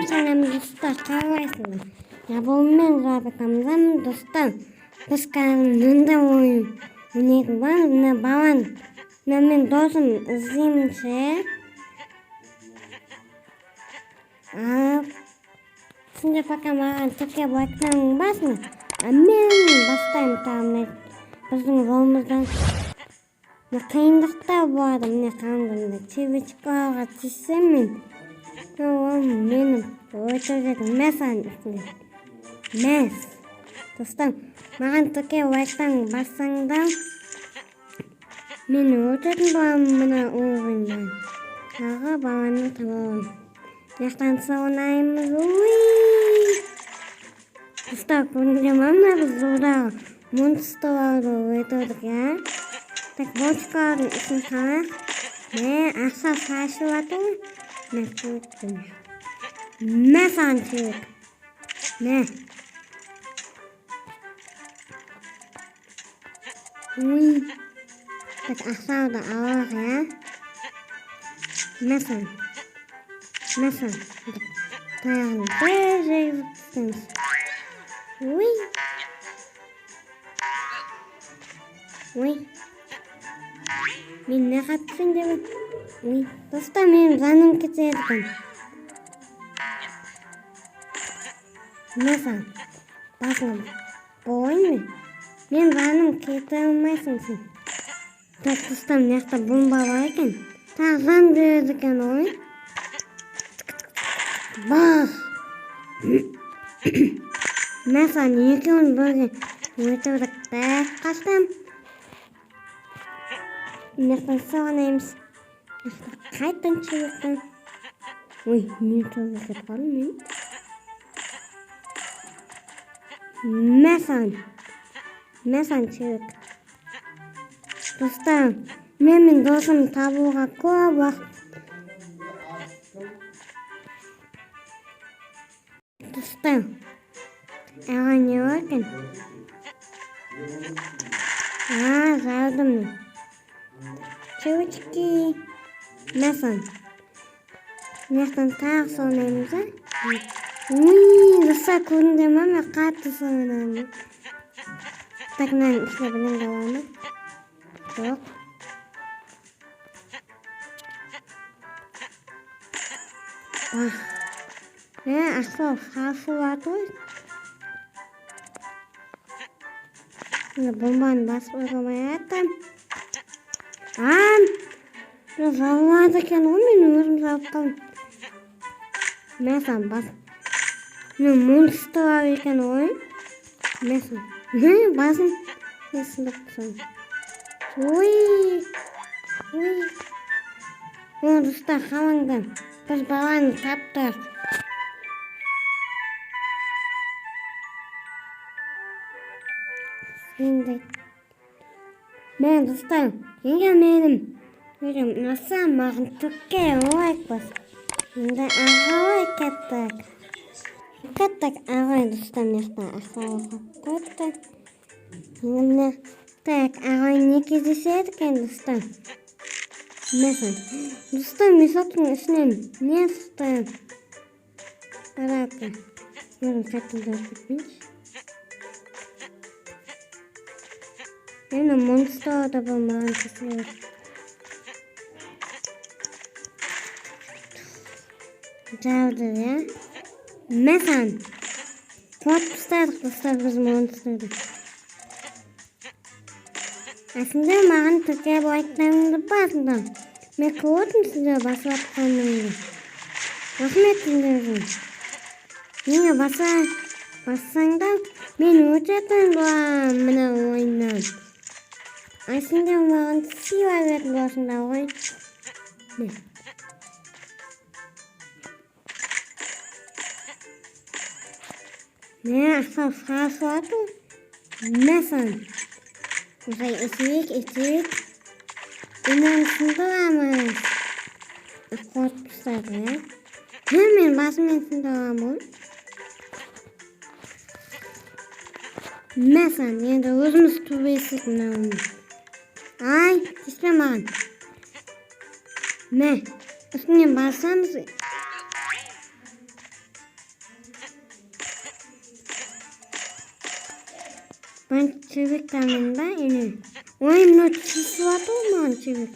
Сәлем, достар, қалайсыңдар? Жабылмен жабытамызамын, достар. Біз қазір мынандай ойын ойнайтын боламыз. Мына баланы, мына мен досым іздеймін ше. Ал сендер пока маған тіркеп лайктарыңды басыңдар. А мен бастаймын тағы мына біздің жолымыздан. Мына қиындықтар болады, міне қараңдар, мына червячкаларға тиіссем мен, ол мені өлтіреді. Мә саған үстінде. Мәс. Достар, маған тіркеп лайктарыңды бассаңдар, мен өтетін боламын мына уровеньнен. Тағы баланы таба аламын. Мына жақтан ойнаймыз. Уи! Достар, көрдіңдер ма, мына біз жолдағы монстрларды өлтірдік, иә? Так, бочкалардың ішін қарайық. Мә, ақша шашып жатыр ғой. Мә, чувак. Мә саған, чувак. Мә. Уй. Так, ақшаны алайық, иә? Мә саған. Мә саған. Таяғын бір жегізіп тастаймыз. Уй. Ой. Мен не қатысың деп. Ой, достар, менің жаным кетеді екен. Мә саған. Басыңа болайын ба? Мен жаным кете алмайсың сен. Так, достар, мына жақта бомба бар екен. Тағы жан береді екен ғой. Бас. Мә саған, екеуін бірге өлтірдік. Так, қаштым. Мына жақтан соғанаймыз. Мына жақта қайтадан чувактан. Ой, мен тоже кетіп қалдым мен. Мә саған. Мә саған, чувак. Достар, мен мен досым табуға көп уақыт. Достар, аға не бар екен? А, жардым мен. Чувачки. Мә саған. Мына жақтан тағы соғанаймыз, а? Уй, достар, көрдіңдер ма, мен қатты соғанамын. Так, мынаның ішіне бірдеңе бар ма? Жоқ. Бах. Мә, ақша шашып жатыр ғой. Мына бомбаны басып қоймай жатырмын. А, жабылады екен ғой, мен өзім жауып қалдым. Мә саған, бас. Мына монстр бар екен ғой. Мә саған. Мә, басын. Мен сындырып тастадым. Ой. Ой. О, достар, қараңдар. Біз баланы таптық. Енді. Мә, достар, егер менің видеом ұнаса, маған түкке лайк бас. Енді ағалай кеттік. Кеттік ағай, достар, мына жақта ақша қойыпты. Енді мына так, ағай не кездеседі екен, достар? Мә саған. Достар, мешоктың ішінен не шықты? Қарака. Өзім қайтадан жазып кетпейінші. Енді монстр да бұл маған кеседі. Жауды, иә? Мә саған. Қуат тастадық, достар, біз монстрды. А сендер маған тіркеп лайктарыңды басыңдар. Мен көрдім сендер басып жатқаныңды. Рахмет сендерге. Неге бассаңдар, мен өтетін боламын мына ойыннан. А сендер маған сыйла беретін боласыңдар ғой. Мә. Мә, ақша шашып жатыр. Мә саған. Осылай ішейік, ішейік. Инаны сындырамыз. Қорқып тастадық, иә? Мә, мен басыммен сындырамын ғой. Мә саған, енді өзіміз төбелесейік мынаумен. Ай, тиіспе маған. Мә, үстінен басамыз. Бірінші червяктармен ба или? Ой, мынау тиісіп жатыр ғой маған червяк.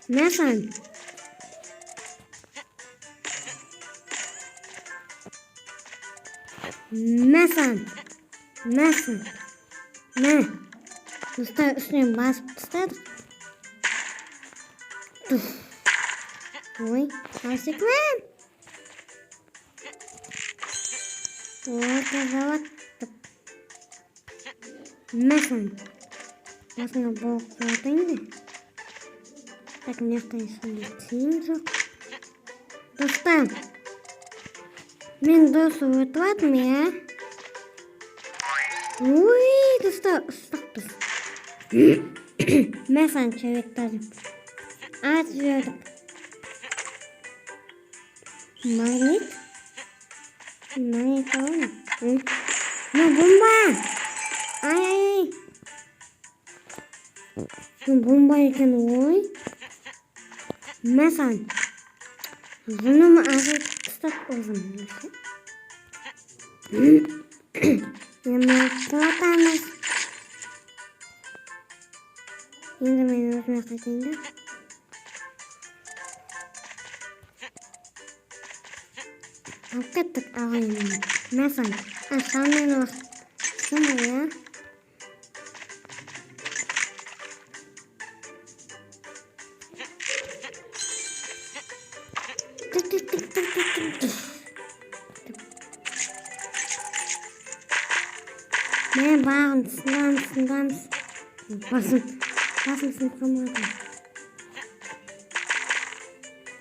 Мә саған. Мә саған. Мә саған. Мә. Достар, үстінен басып тастадық. Туф. Ой, қалай секіремін? Ой, тазалаттық. Мә саған. Басыңа болып қоятайын да. Так, мына жақта ешқандай тиын жоқ. Достар, мен дұрыс өтіп жатырмын, иә? Ой, достар, ұстақпыз. Мә саған, червяктар. Атып жібердік. Магнит? Магнит алайын. Ну, бомба! Ай, ай, ай. Бұл бомба екен ғой. Мә саған. Жыным азайтып тастады өзім. Енді құлатамыз. Енді мен өзіме қайтайын да. Алып кеттік ағайын. Мә саған. А, шаммен уақыт. Иә? Тик тик тик тик тик тик. Мә, бағын сындырамыз, сындырамыз. Басым сынып қалмады.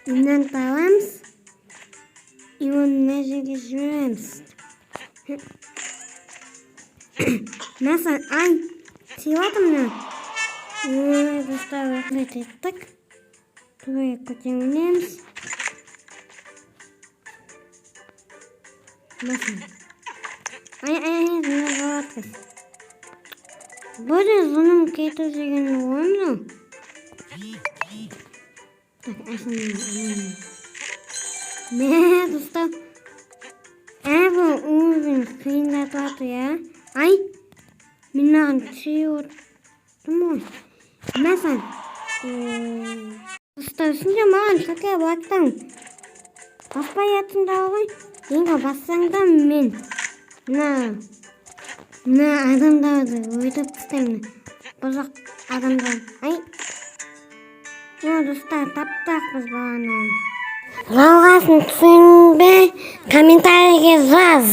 Мынаны табамыз. И оны мына жерге жібереміз. Мә саған, ай, тиіп жатыр мына. Ой, достар, рахмет еттік. Түбіге көтерілеміз. Мә саған. Ай, ай, ай, мына жауатқыз. Бұл жыным кетіп жүрген ғой мынау. Так, ашын. Мә, достар. Бұл уровень қиындатып жатыр, иә? Ай, мен мынаған тиіп отырмын ғой. Мә саған. Достар, сендер маған шоке блоктан баспай жатсыңдар ғой. Енді бассаңдар, мен мына адамдарды өлтіріп тастаймын. Бұзық адамдар. Ай. О, достар, таптық біз баланы. Жалғасын түсінбей, комментарийге жаз.